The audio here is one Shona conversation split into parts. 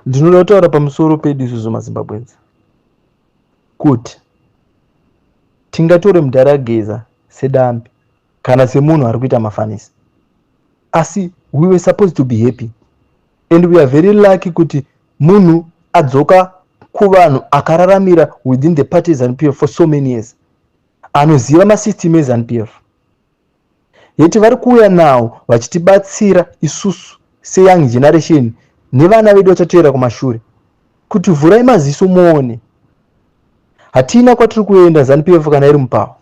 Ndinoda kutaura pamusoro pedu isusu maZimbabweans kuti tingatore mudhara Geza sedambi kana semunhu ari kuita mafanisi, asi we were supposed to be happy and we are very lucky kuti munhu adzoka kuvanhu akararamira within the party ZANU-PF for so many years, anoziva masystem eZANU-PF. Yeti vari kuuya nawo vachitibatsira isusu seyoung generation nevana vedu vachatevera kumashure kuti vhurai maziso muone. Hatina kwatiri kuenda ZANU-PF kana iri mupawa.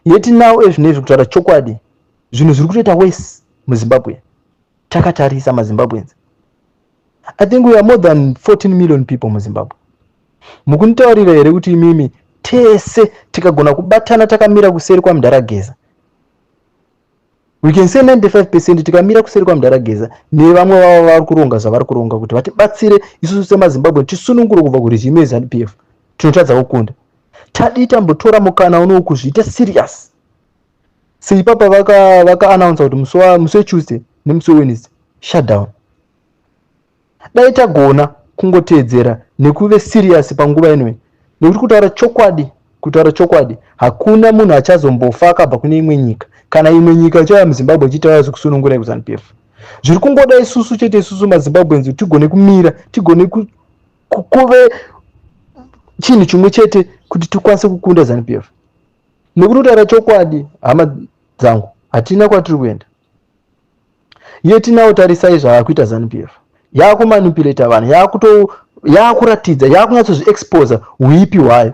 Yeti now ezvinezvi kutaura chokwadi zvinhu zviri kutoita worse muZimbabwe. Takatarisa maZimbabweans. I think we are more than 14 million people muZimbabwe. Mukunditaurira here kuti imimi tese tikagona kubatana takamira kuseri kwaMudhara Geza, we can say 95% tikamira kuseri kwaMudhara Geza nevamwe vavo vari kuronga zvavari kuronga kuti vatibatsire isusu semaZimbabwe tisunungure kubva kuregime yeZANU-PF, tinotadza kukunda. Tadii tambotora mukana unowu kuzviita serious? Seipapa vakaannounsa kuti musi weTuesday nemusi weWednesday shutdown. Dai tagona kungoteedzera nekuve serious panguva inoyi, nekuti kutaura chokwadi hakuna munhu achazombofa akabva kune imwe nyika kana imwe nyika ichauya muZimbabwe ichitauya zvekusunungura kuZANU-PF. Zviri kungoda isusu chete, isusu maZimbabweans, tigone kumira, tigone kuve chinhu chimwe chete kuti tikwanise kukunda ZANU-PF, nekuti kutaura chokwadi, hama dzangu, hatina kwatiri kuenda. Yetinawo tarisai zvaakuita ZANU-PF, yaakumanipulata vanhu, yaakuratidza, yaakunyatsozviexposa uipi hwayo,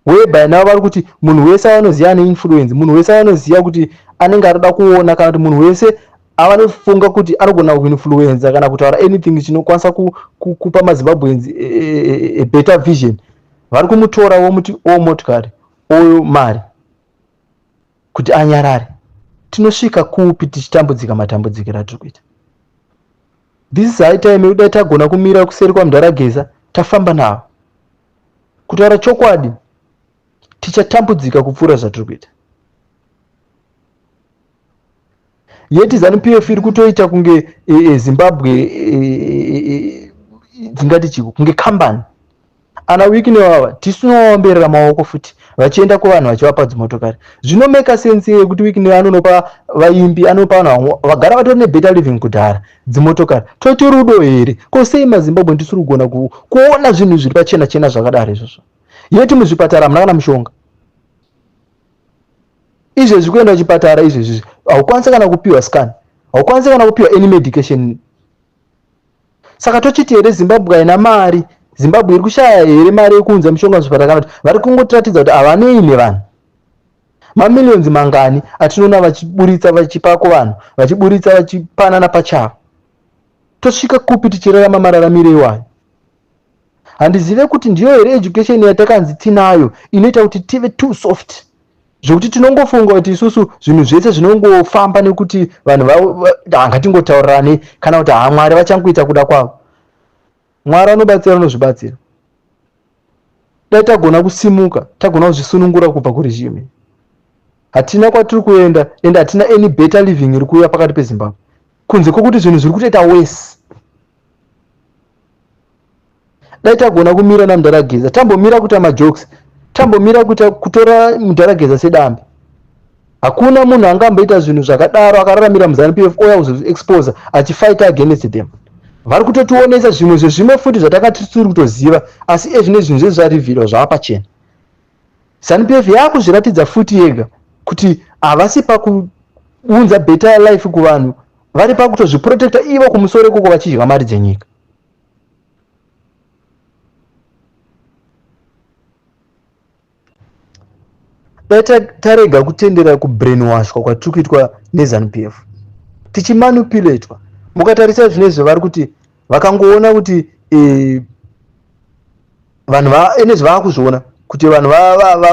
whereby navo vari kuti munhu wese avanoziva ane influence, munhu wese avanoziva kuti anenge arida kuona, kana kuti munhu wese avanofunga kuti anogona kuinfluenza kana kutaura anything chinokwanisa kupa maZimbabweans a better vision, vari kumutora vomuti o motikari o mari kuti anyarare. Tinosvika kupi tichitambudzika matambudzikiro atiri kuita? This is high time yekudai tagona kumira kuseri kwamudhara Geza, tafamba navo. Kutaura chokwadi, tichatambudzika kupfuura zvatiri kuita. Yeti ZANU-PF iri kutoita kunge Zimbabwe dzingati chiko, kunge kambani. Ana Wicknell ava tisinovaomberera maoko futi vachienda kuvanhu vachivapa dzimotokari. Zvinomeka sense yekuti Wicknell anonopa vaimbi, anopa vanhu vagara vatori nebetter living kudhara dzimotokari? Toti rudo here? Ko sei maZimbabwe ndisiri kugona kuona zvinhu zviri pachena chena zvakadaro izvozvo? Yeti muzvipatara hamuna kana mushonga. Izvezvi kuenda kuchipatara izvezvi haukwanisi kana kupiwa scan, haukwanisi kana kupiwa any medication. Saka tochiti here Zimbabwe haina mari? Zimbabwe iri kushaya here mari yekuunza mishonga muzvipatara, kana kuti vari kungotiratidza kuti havanei nevanhu? Mamillions mangani atinoona vachiburitsa vachipa kuvanhu, vachiburitsa vachipanana pachavo? Tosvika kupi tichirarama mararamiro iwayo? Handizive kuti ndiyo here education yatakanzi tinayo inoita kuti tive too soft zvekuti tinongofunga kuti isusu zvinhu zvese zvinongofamba nekuti vanhu hangatingotaurirane, kana kuti ha, Mwari vachangoita kuda kwavo. Mwari anobatsira anozvibatsira. Dai tagona kusimuka, tagona kuzvisunungura kubva kuregime. Hatina kwatiri kuenda ende hatina any better living iri kuuya pakati peZimbabwe kunze kwokuti zvinhu zviri kutoita worse. Dai tagona kumira namudhara Geza, tambomira kuita majokes, tambomira kuita kutora mudhara Geza sedambe. Hakuna munhu angamboita zvinhu zvakadaro akararamira muZANU-PF ouya kuzozviexposa achifighta against them. Vari kutotionesa zvimwe zvezvimwe futi zvatanga tisiri kutoziva, asi ezvino zvinhu zvese zvarevealwa, zvava pachena. ZANU-PF yaakuzviratidza futi yega kuti havasi pakuunza better life kuvanhu, vari pakutozviprotecta ivo kumusoro ikoko vachidya mari dzenyika. Dai tarega kutendera kubrainwashwa kwatiri kuitwa neZANU-PF, tichimanipulatwa. Mukatarisa zvinezvi, vari kuti vakangoona kuti vanhu enezvi vaakuzviona kuti vanhu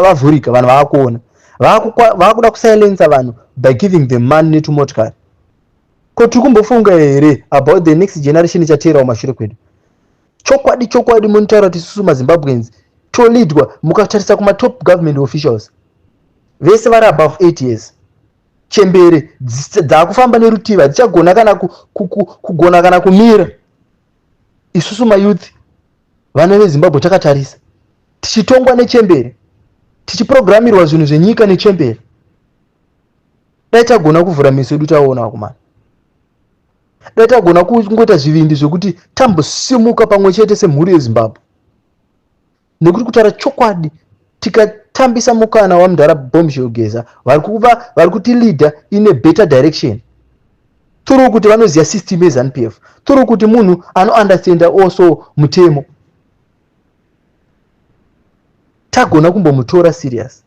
vavhurika, vanhu vaakuona, vaakuda kusilensa vanhu by giving them money netumotikari. Ko tiri kumbofunga here about the next generation ichateerawo mashure kwedu? Chokwadi chokwadi, munotaura kuti isusu maZimbabweans toleadwa. Mukatarisa kumatop government officials, vese vari above 8 years, chembere dzaakufamba nerutivi, hadzichagona kana kugona kana kumira. Isusu mayouth Vana veZimbabwe takatarisa, tichitongwa nechembere, tichiprogramirwa zvinhu zvenyika nechembere. Dai tagona kuvhura meso edu taona vakomana. Dai tagona kungoita zvivindi zvekuti tambosimuka pamwe chete semhuri yeZimbabwe. Nekuti kutaura chokwadi tikatambisa mukana wamudhara Bombshell Geza vari kuva vari kutileader in a better direction through kuti vanoziva system yeZanu PF, through kuti munhu anounderstanda also mutemo. Tagona kumbomutora serious.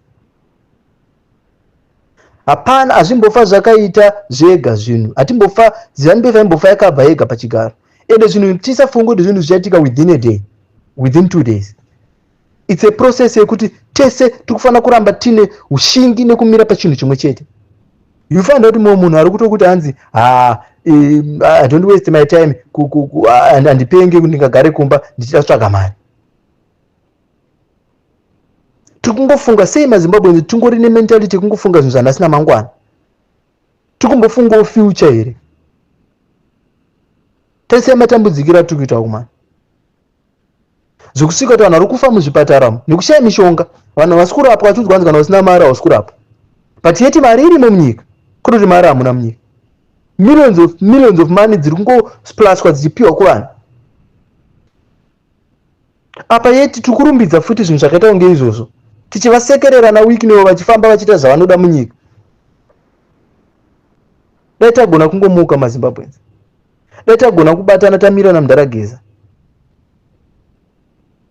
Hapana, hazvimbofa zvakaita zvega zvinhu. Hatimbofa, ZANU PF haimbofa yakabva yega pachigaro. Ende zvinhu tisafunge kuti zvinhu zvichaitika within a day, within 2 days. It's a process yekuti tese tiri kufanira kuramba tine ushingi nekumira pachinhu chimwe chete. You find out mumwe munhu ari kutokuti hanzi, ha, I don't waste my time, handipenge, ndingagare kumba ndichida kutsvaga mari. Tiri kungofunga sei maZimbabweans? Tingori nementality yekungofunga zvinhu zvanhasi namangwana. Tiri kumbofungawo future here? Tarisai matambudzikiro atiri kuita kumana, zvekusvika kuti vanhu vari kufa muzvipatara umu nekushaya mishonga, vanhu havasi kurapwa, vachiudzwa hanzi kana usina mari hausi kurapwa, but yeti mari irimo munyika. Kutoti mari hamuna munyika, millions of millions of money dziri kungosplashwa dzichipiwa kuvanhu apa, yeti tiri kurumbidza futi zvinhu zvakaita kunge izvozvo, tichivasekerera naWicknell vachifamba vachiita zvavanoda munyika. Dai tagona kungomuka maZimbabweans, dai tagona kubatana tamira namudhara Geza.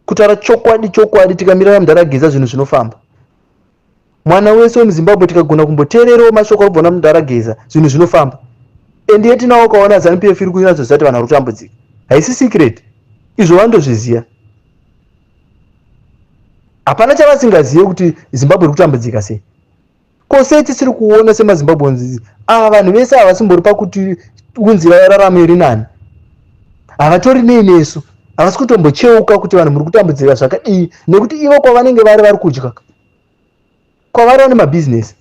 Kutaura chokwadi chokwadi, tikamira namudhara Geza zvinhu zvinofamba. Mwana wese wemuZimbabwe tikagona kumboteererawo mashoko arikubva namudhara Geza, zvinhu zvinofamba. And yet nawo ukaona ZANU PF iri kunyatsoziva kuti vanhu vari kutambudzika, haisi secret izvo, vanotozviziva. Hapana chavasingazive kuti Zimbabwe iri kutambudzika sei. Ko sei tisiri kuona semaZimbabweans ava vanhu vese havasimbori pakuti unzira raramo iri nani? Havatori nei nesu, havasi kutombocheuka kuti vanhu muri kutambudzika zvakadii, nekuti ivo kwavanenge vari vari kudya, kwavari vane mabhizinesi.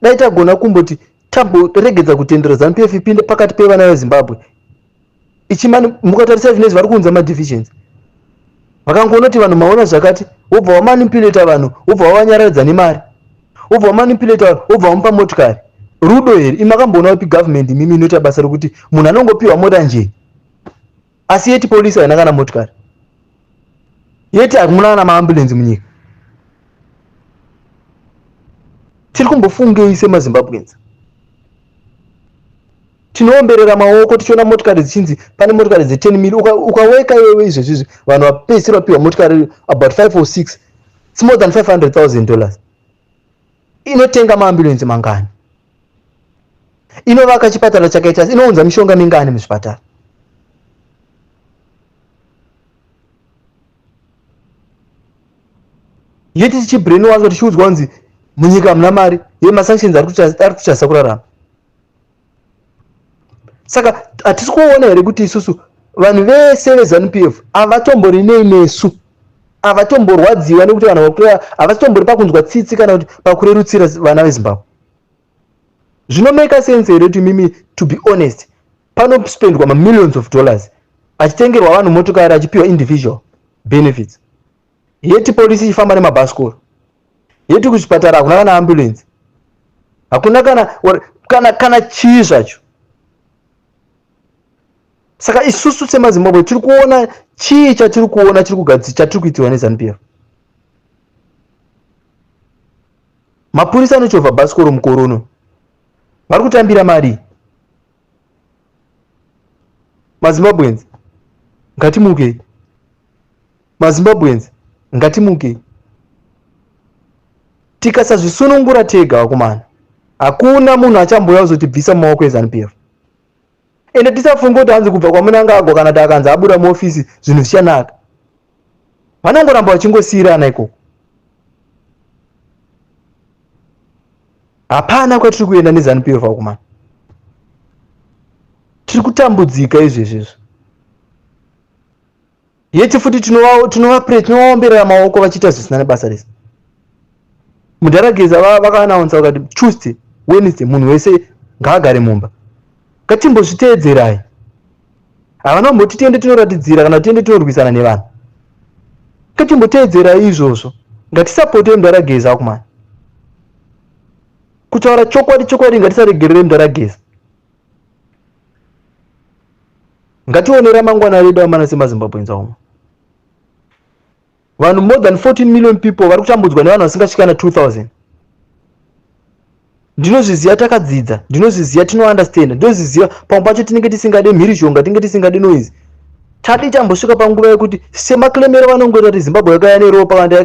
Dai tagona kumboti tamboregedza kutendera ZANU PF ipinde pakati pevana veZimbabwe ichimani. Mukatarisa zvinezvi vari kuunza madivisions, vakangoona kuti vanhu maona zvakati, wobva wamanipulata vanhu, wobva wavanyaradza nemari, wobva wamanipulata vanhu, wobva wamupa motikari. Rudo here? Imakamboona upi government imimi inoita basa rekuti munhu anongopiwa mota nje, asi yeti polisi haina kana motikari, yeti hamuna kana maambulensi munyika? Tiri kumbofungei semaZimbabweans? Tinoomberera maoko tichiona motikari dzichinzi pane motikari dze10 mil. Ukaweka iwewe izvezvizvi, vanhu vapedzisira vapiwa motikari about 5 or 6, it's more than $500,000. Inotenga maambulensi mangani? Inovaka chipatara chakaita? Inounza mishonga mingani muzvipatara? Yeti tichibrainwashwa, tichiudzwa kunzi munyika hamuna mari, yemasanctions ari kutotadzisa kurarama. Saka hatisi kuona here kuti isusu vanhu vese veZANU PF havatombori nei nesu? Havatomborwadziwa nekuti vanhu vakutora, havasitombori pakunzwa tsitsi kana kuti pakurerutsira vana veZimbabwe. Zvinomeka sense here kuti mimi, to be honest, panospendwa mamillions of dollars achitengerwa vanhu motokari, achipiwa individual benefits, yeti polisi ichifamba nemabhasikoro, yeti kuzvipatara hakuna kana ambulance, hakuna kana chii zvacho? Saka isusu semaZimbabwe tiri kuona chii? Chatiri kuona chiri kugadzi chatiri kuitirwa neZANU PF? Mapurisa anochovha bhasikoro mukorono vari kutambira mari. MaZimbabweans, ngatimukei! MaZimbabweans, ngatimukei! Tikasazvisunungura tega vakomana, hakuna munhu achambouya kuzotibvisa mumaoko eZANU PF. Ende tisafunga kuti hanzi kubva kwaMnangagwa kana kuti akanzi abuda muofisi zvinhu zvichanaka. Vanongoramba vachingosiyirana ikoko. Hapana kwatiri kuenda neZANU PF vakomana, tiri kutambudzika izvezvizvo, yeti futi tinovaomberera maoko vachiita zvisina nebasa rese. Mudhara Geza vakaanaunsa vakati Tuesday, Wednesday munhu wese ngaagare mumba. Ngatimbozviteedzerai. Havana kumboti tiende tinoratidzira kana tiende tinorwisana nevanhu. Ngatimboteedzerai izvozvo. Ngatisapotei mudhara Geza akumana. Kutaura chokwadi chokwadi ngatisaregerere mudhara Geza. Ngatione ramangwana redu amana semaZimbabweans auma. Vanhu more than 14 million people vari kutambudzwa nevanhu vasingasviki kana 2000. Ndinozviziva takadzidza, ndinozviziva tinounderstand, ndinozviziva pamwe pacho tinenge tisingade mhirizhonga, tinenge tisingade noise. Tadi tambosvika panguva yekuti semaklemero vanongoita kuti Zimbabwe yakauya neropa kana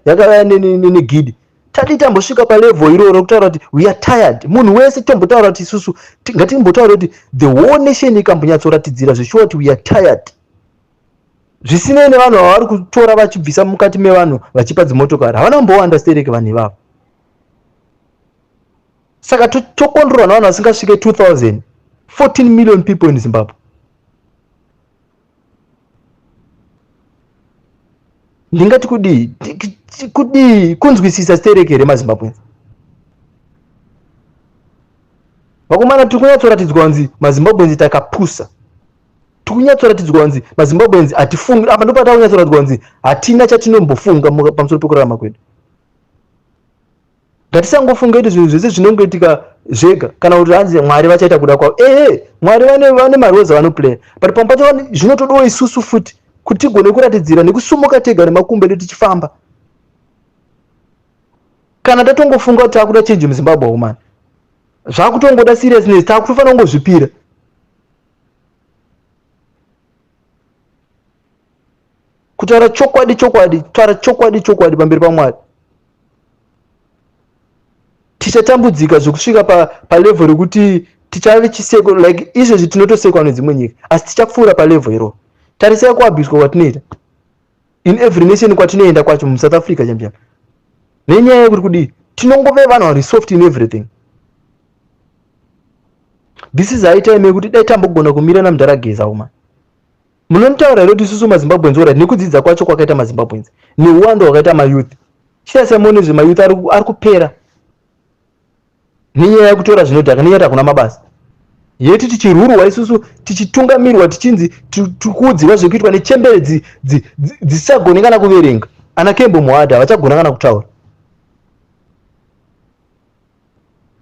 yakauya negidi. Tadi tambosvika palevel iroro rekutaura kuti we are tired. Munhu wese tombotaura kuti isusu ngatimbotaura kuti the whole nation ikambonyatsoratidzira zveshuwa kuti we are tired. Zvisinei nevanhu vavari kutora vachibvisa mukati mevanhu vachipa dzimotokari, havana kumbowanda stereki vanhu ivavo. Saka tokondorwa nevanhu vasingasvike 2000, 14 million people in Zimbabwe. Ndingati kudii? Kudii? Kunzwisisa stereki here maZimbabweans? Vakomana tiri kunyatsoratidzwa kunzi maZimbabweans takapusa. Tiri kunyatsoratidzwa kunzi maZimbabweans hatifungi. Apa ndipo patakunyatsoratidzwa kunzi hatina chatinombofunga pamusoro pekurarama kwedu. Ngatisangofunga kuti zvinhu zvese zvinongoitika zvega kana kuti hanzi Mwari vachaita kuda kwavo. Ehe, Mwari vane maroles avanoplaya, but pamwe pacho zvinotodawo isusu futi kuti tigone kuratidzira nekusumuka tega nemakumbo edu tichifamba. Kana tatongofunga kuti takuda change muZimbabwe woman, zvakutongoda seriousness, takutofanira kungozvipira. Kutaura chokwadi chokwadi, kutaura chokwadi chokwadi pamberi paMwari. Tichatambudzika zvekusvika palevel rekuti tichave chiseko, like izvezvi tinotosekwa nedzimwe nyika, asi tichapfuura palevel iroro. Tarisai kuabhiswa kwatinoita in every nation kwatinoenda kwacho muSouth Africa cham cham. Nenyaya yekuti kudii, tinongove vanhu vari soft in everything. This is high time yekuti dai tambogona kumira namudhara Geza uma. Munonitaura here kuti isusu maZimbabweans ora nekudzidza kwacho kwakaita maZimbabweans neuwandu hwakaita mayouth. Chitarisai muone zvemayouth ari kupera nenyaya yekutora zvinodhaka nenyaya yekuti hakuna mabasa. Yeti tichirurwa isusu tichitungamirwa tichinzi tikuudzirwa zvekuitwa nechembere dzisisagone kana kuverenga. Ana Kembo Mohadi havachagona kana kutaura.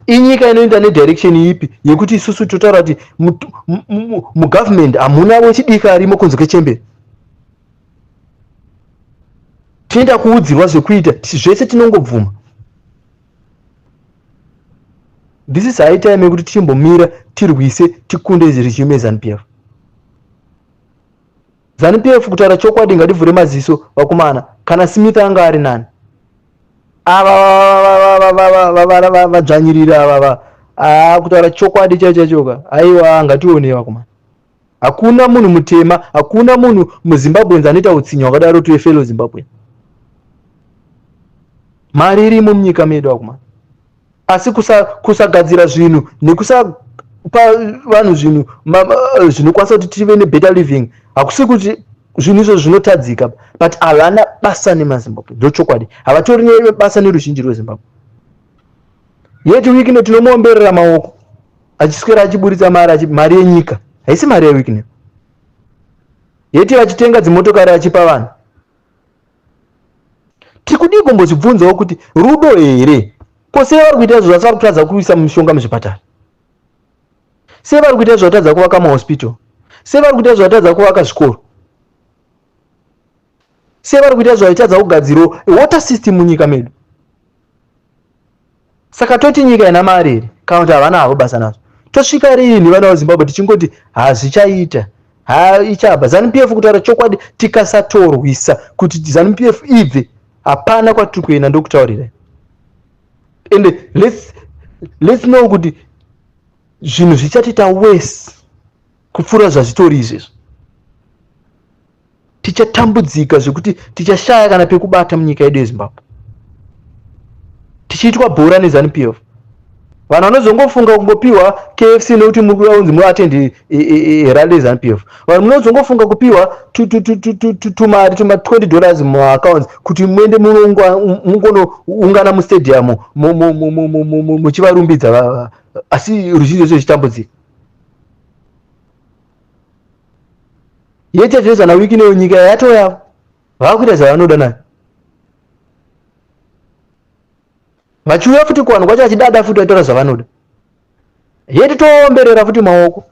Inyika inoenda nedirection ipi yekuti isusu totaura kuti mugovernment hamuna wechidiki arimo kunze kwechembere. Tinoenda kuudzirwa zvekuita zvese tinongobvuma. This is high time yekuti tichimbomira tirwise tikunde regime yeZANU PF. ZANU PF kutaura chokwadi ngativhure maziso vakomana, kana Smith anga ari nani. Ava vadzvanyirira ava kutaura chokwadi chaicho chaicho aiwa ngationei vakomana. Hakuna munhu mutema, hakuna munhu muZimbabweans anoita utsinye hwakadaro to a fellow Zimbabwean. Mari irimo munyika medu vakomana. Asi kusagadzira zvinhu nekusapa vanhu zvinhu zvinokwanisa kuti tive nebetter living, hakusi kuti zvinhu izvozvo zvinotadzika, but havana basa nemaZimbabwe. Ndochokwadi, havatori nebasa neruzhinji rweZimbabwe. Yet Wicknell tinomuomberera maoko achiswera achiburitsa mari, mari yenyika haisi mari yaWicknell. Yeti vachitenga dzimotokari achipa vanhu. Tikudii kumbozvibvunzawo kuti rudo here? Ko sei vari kuita izvo vari kutadza kuisa mishonga muzvipatara? Sei vari kuita izvo vatadza kuvaka mahospital? Sei vari kuita izvo vatadza kuvaka zvikoro? Sei vari kuita izvo vachitadza kugadzirawo water system munyika medu? Saka toti nyika ina mari here kana kuti havana havo basa nazvo? Tosvika riini vana veZimbabwe tichingoti hazvichaita, ha ichabva ZANU PF? Kutaura chokwadi, tikasatorwisa kuti ZANU PF ibve, hapana kwatiri kuenda, ndokutaurirai. And let's know kuti zvinhu zvichatiita worse kupfuura zvazvitori izvezvo. Tichatambudzika zvekuti tichashaya kana pekubata munyika yedu yeZimbabwe, tichiitwa bhora neZANU PF. Vanhu vanozongofunga kungopiwa KFC nekuti mukunzi muatendi rally ZANU PF. Vanhu munozongofunga kupiwa tumari tuma 20 dollars muaccounts kuti muende mungonoungana mustadium muchivarumbidza, asi ruzhinji rwese ruchitambudzika. Yete zvese na Wicknell nyika yatoyavo. Vakuita zvavanoda nayo. Vachiuya futi kuvanhu kwacho vachidada futi vaitaura zvavanoda. Yeti toomberera futi maoko.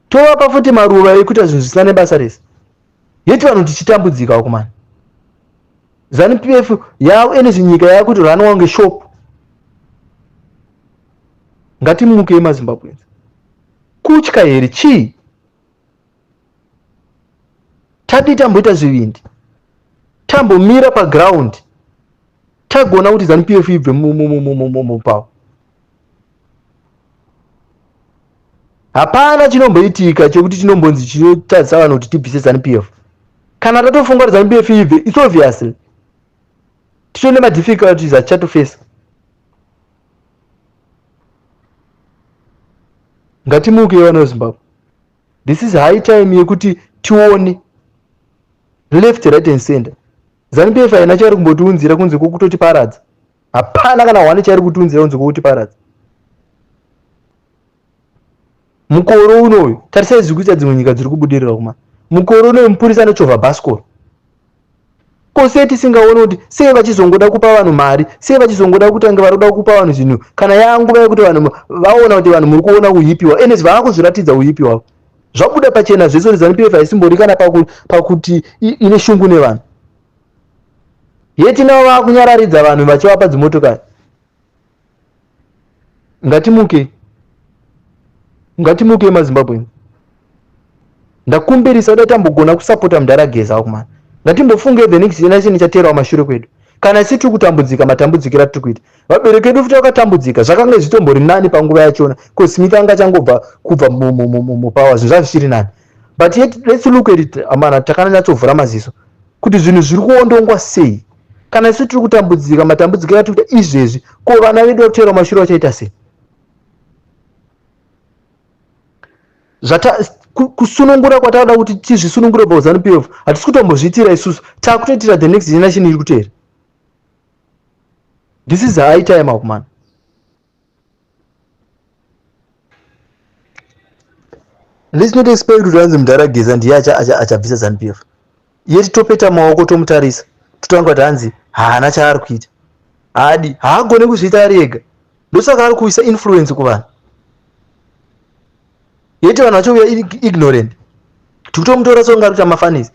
Tovapa futi maruva ekuita zvinhu zvisina nebasa rese. Yeti vanhu tichitambudzika vakomana. Zanu PF yavo ene zvinyika yakuti ranwa kunge shop. Ngatimukei maZimbabweans. Kutya here chii? Tadii tamboita zvivindi. Tambomira paground. Tagona kuti Zanu PF ibve mupower. Hapana chinomboitika chekuti chinombonzi chinotadzisa vanhu kuti tibvise Zanu PF. Kana tatofunga kuti Zanu PF ibve, it's obviously titori nemadifficulties atichatofesa. Ngatimukei vana veZimbabwe. This is high time yekuti tione left, right and center. Zanu PF haina chairi kumbotiunzira kunze kwokutotiparadza. Hapana kana hwani chairi kutiunzira kunze kwokutiparadza. Mukore unoyu, tarisai zviri kuita dzimwe nyika dziri kubudirira kuma. Mukore unoyu mupurisa anochovha bhasikoro. Ko sei tisingaoni kuti sei vachizongoda kupa vanhu mari, sei vachizongoda kutange vari kuda kupa vanhu zvinhu kana yanguva yekuti vanhu vaona kuti vanhu muri kuona uhipi hwavo, ende vaakuzviratidza uhipi hwavo. Zvabuda pachena zvese kuti Zanu PF haisimbori kana pakuti ine shungu nevanhu. Yeti navo vakunyararidza vanhu vachivapa dzimotokari. Ngatimuke. Ngatimuke maZimbabwe. Ndakumbirisa dai tambogona kusapota mudhara Geza wakumana. Ngatimbofunge the next generation ichateerawo mashure kwedu. Kana isu tiri kutambudzika matambudzikiro atiri kuita. Vabereki vedu futi vakatambudzika. Zvakanga zvitombori nani panguva yachona. Because Smith anga achangobva kubva mupower zvinhu zvazvichiri nani. But yet let's look at it amana takanyatsovhura maziso kuti zvinhu zviri kuondongwa sei. Kana isu tiri kutambudzika matambudzikiro atiri kuita izvezvi, ko vana vedu vakuteera mashure vachaita sei? Zvata kusunungura kwatavada kuti tizvisunungure kubva kuZanu PF hatisi kutombozviitira isusu, takutoitira the next generation iri kuteera. This is high time akumana. Let's not expect kuti anzi mudhara Geza ndiye achabvisa ZANU PF. Yeti topeta maoko tomutarisa totanga kuti hanzi haana chaari kuita. Haadi, haagone kuzviita ari ega. Ndosaka ari kuisa influence kuvanhu. Yeti vanhu vachouya ignorant. Tikutomutora songa ari kuita mafanisi.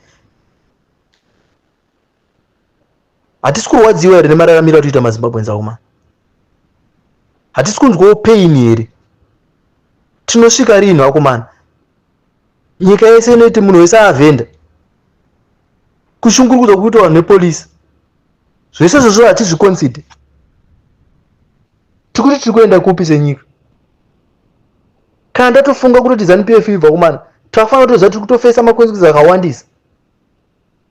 Hatisi kurwadziwa here nemararamiro atoita maZimbabweans aoma? Hatisi kunzwawo pain here? Tinosvika rinhi akomana? Nyika yese inoiti munhu wese avhenda. Kushungurudzwa kuita vanhu nepolisi. Zvese izvozvo hatizviconsider. Tikuti tiri kuenda kupi senyika? Kana tatofunga kutoti ZANU PF ibva kumana, tafanira kutoziva tiri kutofesa maconsequences akawandisa.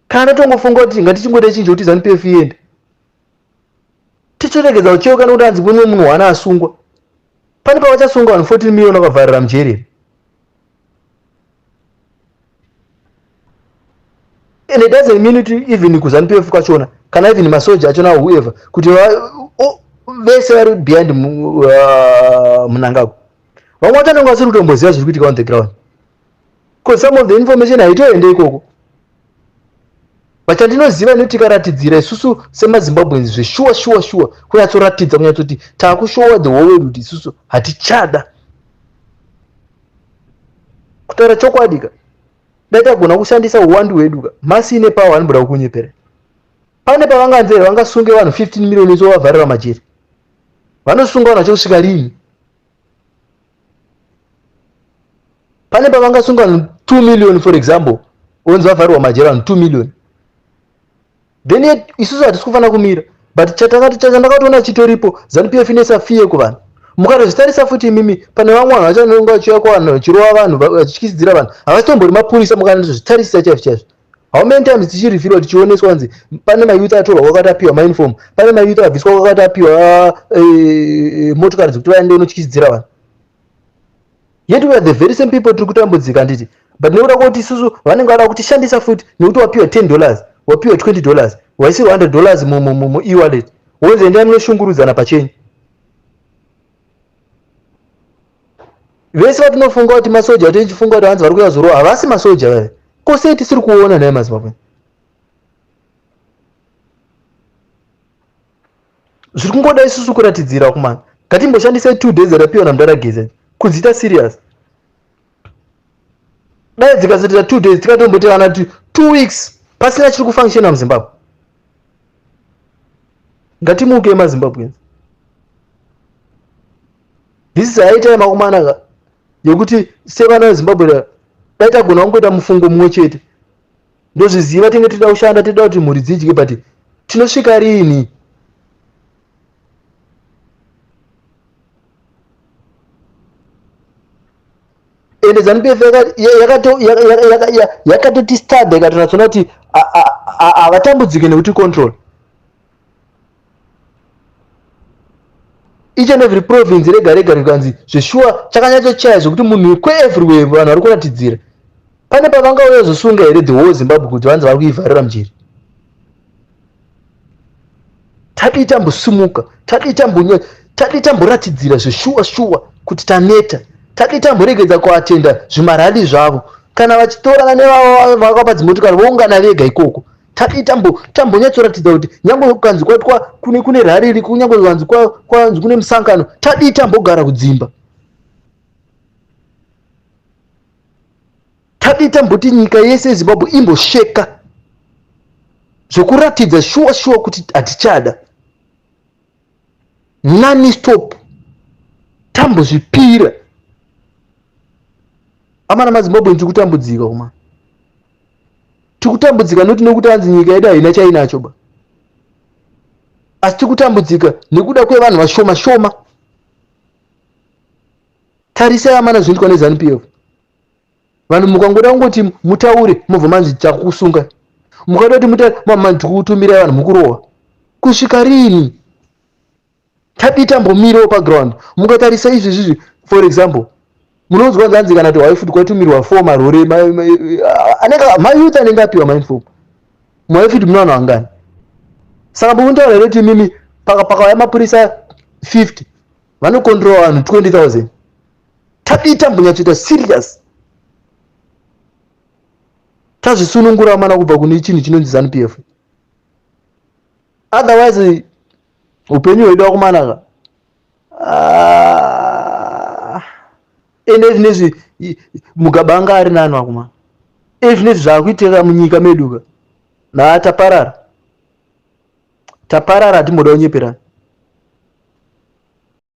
Kana tatongofunga kuti ngatichingoita chinjo kuti ZANU PF iende. Tichiregedza kucheuka nekuti hanzi kune munhu wana asungwa. Pane pavachasunga vanhu 14 million vakavharira mujeri here? And it doesn't mean kuti even kuZANU PF kwachona kana even masoja achona whoever kuti vese vari behind Mnangagwa. Vamwe vacho vanenge vasiri kutomboziva zviri kuitika on the ground. Because some of the information haitoende ikoko. But chandinoziva inoti tikaratidzira isusu semaZimbabweans zveshuwa shuwa shuwa kunyatsoratidza kunyatsoti takushowa the whole world kuti isusu hatichada. Kutaura chokwadi ka dai tagona kushandisa uwandu hwedu ka masi ine power anomboda kukunyepera. Pane pavanganzi here vangasunge vanhu 15 million iso vavharira majeri. Vanosunga vanhu vacho kusvika rini? Pane pavangasunga vanhu 2 million for example, vonzi vavharirwa majeri vanhu 2 million. Then yet isusu hatisi kufanira kumira. But chandakatoona chitoripo ZANU PF inoisa fear kuvanhu. Mukatozvitarisa futi imimi pane vamwe vanhu vacho vanonga vachiuya kuvanhu vachirova vanhu vachityisidzira vanhu havasitombori mapurisa mukanatozvitarisisa chaizvo chaizvo. How many times tichirifirwa tichioneswa kunzi pane mayouth atorwa kwakati apiwa mauniform, pane mayouth abviswa kwakati apiwa motokari dzekuti vaende unotyisidzira vanhu. Yet we are the very same people tiri kutambudzika handiti, but nekuda kwekuti isusu vanenge vada kutishandisa futi nekuti wapiwa $10, wapiwa $20, waisirwa $100 mu-e-wallet, wonzi endai munoshungurudzana pachenyu. Vese vatinofunga kuti masoja, vatichifunga kuti hanzi vari kuuya zorova, havasi masoja vaya. Ko sei tisiri kuona nhai maZimbabwe? Zviri kungoda isusu kuratidzira kumana. Ngatimboshandisai 2 days dzatapiwa namudhara Geza kudziita serious. Dai dzikazoita 2 days, tikatomboti kana kuti 2 weeks pasina chiri kufunctiona muZimbabwe. Ngatimuke maZimbabweans. This is high time akomana ka, yekuti sevana veZimbabwe dai tagona kungoita mufungo mumwe chete. Ndozviziva tinge tida kushanda, tida kuti mhuri dzidye, but tinosvika riini? Ende ZANU-PF yakatotistadha, ikatonatsona kuti havatambudzike nekuti control each and every province rega rega rikanzi zveshuwa chakanyatsochaya zvekuti munhu kweeverywhere vanhu vari kuratidzira. Pane pavangauya zosunga here the whole Zimbabwe kuti vanzi vari kuivharira mujeri? Tadii tambosimuka? Tadii tambonya? Tadii tamboratidzira zveshuwa shuwa kuti taneta? Tadii tamboregedza kuatenda zvimarali zvavo? Kana vachitorana nevavo vakapa dzimotokari, voungana vega ikoko. Tadii tambonyatsoratidza kuti nyange kukanzi kwaitwa kune rally iri, kunyange kukanzi kwanzi kune musangano, tadii tambogara kudzimba? Tadii tamboti nyika yese yeZimbabwe imbosheka zvokuratidza shuwa shuwa kuti hatichada nani stop? Tambozvipira amana maZimbabwe, tiri kutambudzika kuma, tiri kutambudzika noti nekuti anzi nyika yedu haina chainacho ba, asi tiri kutambudzika nekuda kwevanhu vashoma shoma. Tarisai amana zvinoitwa neZANU PF. Vanhu mukangoda kungoti mutaure, mobva manzi takusunga. Mukada kuti mutaure, mobva manzi tikutumirai vanhu mukurohwa. Kusvika rini? Tadii tambomirawo paground? Mukatarisa izvi zvizvi, for example, munonzwa nzanzi kana kuti waifuti kwatumirwa four marore anenge mayouth anenge apiwa mainform muwaifuti mune vanhu vangani? Saka mukuntaura here kuti imimi pakauya mapurisa 50 vanokontrola vanhu 20,000? Tadii tambonyatsoita serious, tazvisunungura mana kubva kune chinhu chinonzi ZANU PF? Otherwise upenyu hwedu wakumanaka. Ah, ende zvinezvi Mugabe anga ari nani wakuma. Ezvinezvi zvaakuitika munyika medu ka, naa taparara, taparara, hatimboda kunyeperana.